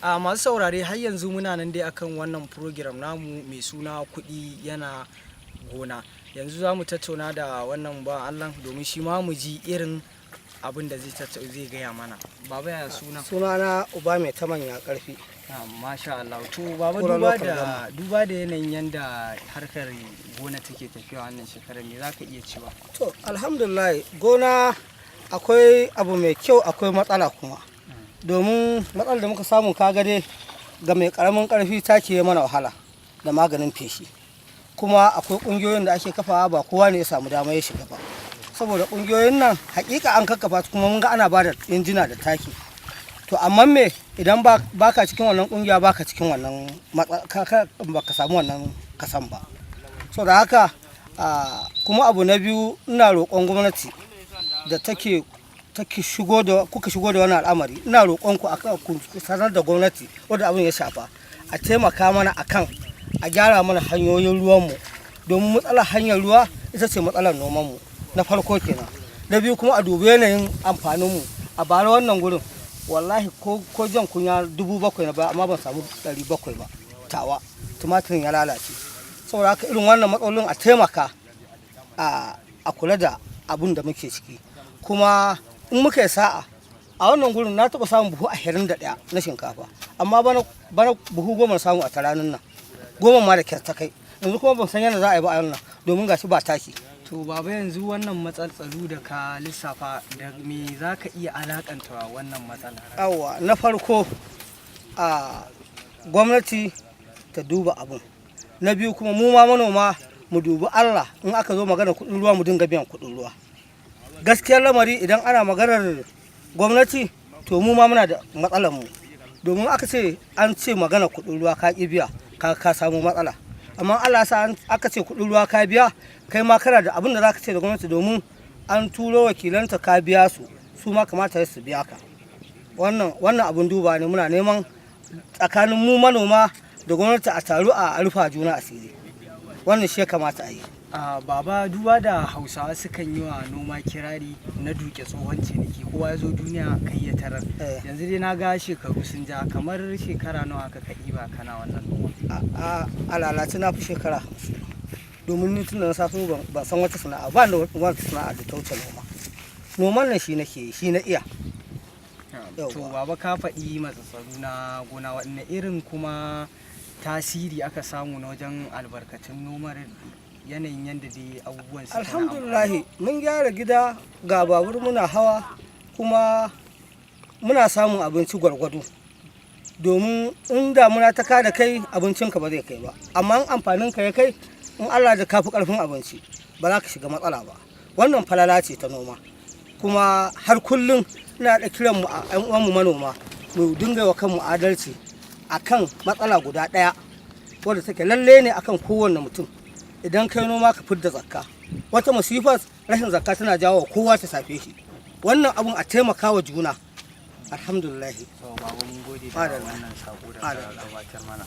A masu saurare, har yanzu muna nan dai akan wannan program namu mai suna Kuɗi Yana Gona. Yanzu za mu tattauna da wannan bawan Allah domin shi ma mu ji irin abin da zai gaya mana. Baba, ya suna? Sunana Uba Mai Ta Manya Karfi. Ah, masha Allah. To baba, Kura duba local da government. Duba da yanayin yanda harkar gona take tafiya wannan shekarar, me zaka iya cewa? To, alhamdulillah, gona akwai abu mai kyau, akwai matsala kuma. Domin matsalar da muka samu, kaga dai, ga mai karamin karfi take mana wahala da maganin feshi. Kuma akwai kungiyoyin da ake kafawa, ba kowa ne ya samu dama ya shiga ba. Saboda kungiyoyin nan hakika an kakkafa su, kuma mun ga ana bada injina da taki. To amma me, idan baka cikin wannan kungiya, baka cikin wannan baka samu wannan kasan ba. So da haka kuma abu na biyu, ina roƙon gwamnati da take shigo da kuka shigo da wannan al'amari, ina roƙon ku akan ku sanar da gwamnati wanda abin ya shafa, a taimaka mana akan a gyara mana hanyoyin ruwanmu, domin matsalar hanyar ruwa ita ce matsalar nomanmu na farko kenan. Na biyu kuma, a dubi yanayin amfaninmu. A bara wannan gurin, wallahi ko jan kunya 7,000 na baya, amma ban samu 700 ba. Tawa tumatirin ya lalace. Saboda haka irin wannan matsalolin, a taimaka a kula da abun da muke ciki. Kuma in muka yi sa'a, a wannan gurin na taɓa samun buhu 21 na shinkafa, amma bana buhu 10 na samu a taranin nan, 10 ma da kyar ta kai. Yanzu kuma ban san yadda za a yi ba a wannan, domin gashi ba taki. To baba, yanzu wannan matsaltsalu da ka lissafa, da me za ka iya alakanta wannan matsala? Yawwa, na farko, a gwamnati ta duba abun. Na biyu kuma, mu ma manoma mu dubi Allah, in aka zo magana kuɗin ruwa, mu dinga biyan kuɗin ruwa. Gaskiyar lamari, idan ana maganar gwamnati, to mu ma muna da matsalar mu, domin aka ce an ce magana kuɗin ruwa ka ƙi biya, ka samu matsala. Amma Allah sa aka ce kuɗin ruwa ka biya, kai ma kana da abin da za ka ce da gwamnati, domin an turo wakilanta, ka biya su, su ma kamata su biya ka. Wannan abin duba ne. Muna neman tsakanin mu manoma da gwamnati a taru a rufa juna asiri. Wannan shi ya kamata a yi. A baba, duba da Hausawa sukan yi wa noma kirari na duke tsohon ciniki, kowa ya zo duniya kai ya tarar. Yanzu dai na ga shekaru sun ja, kamar shekara nawa ka ba kana wannan noma? A lalace na fi shekara 50, domin ni tun da na saso ban san wata sana'a ba, da wata sana'a da ta wuce noma. Noman nan shi nake yi, shi na iya. To Yauwa. baba, ka faɗi matsatsalu na gona, waɗanne irin kuma tasiri aka samu na wajen albarkatun nomar, yanayin yadda dai abubuwan suke na amfani? Alhamdulillah, mun gyara gida, ga babur muna hawa, kuma muna samun abinci gwargwado, domin in damuna ta kada kai, abincinka ba zai kai ba, amma in amfaninka ya kai, in Allah da kafi karfin abinci, ba za ka shiga matsala ba. Wannan falala ce ta noma. Kuma har kullum ina da kiran mu a 'yan uwanmu manoma, mu dinga wa kanmu adalci akan matsala guda ɗaya wadda take lalle ne akan kowanne mutum: idan kai noma, ka fidda zakka. Wata masifar rashin zakka tana jawo wa kowa ta safe shi. Wannan abun a taimaka wa juna. Alhamdulillah. So baba, mun gode da Madalla. wannan sako da ka Madalla. gabatar mana.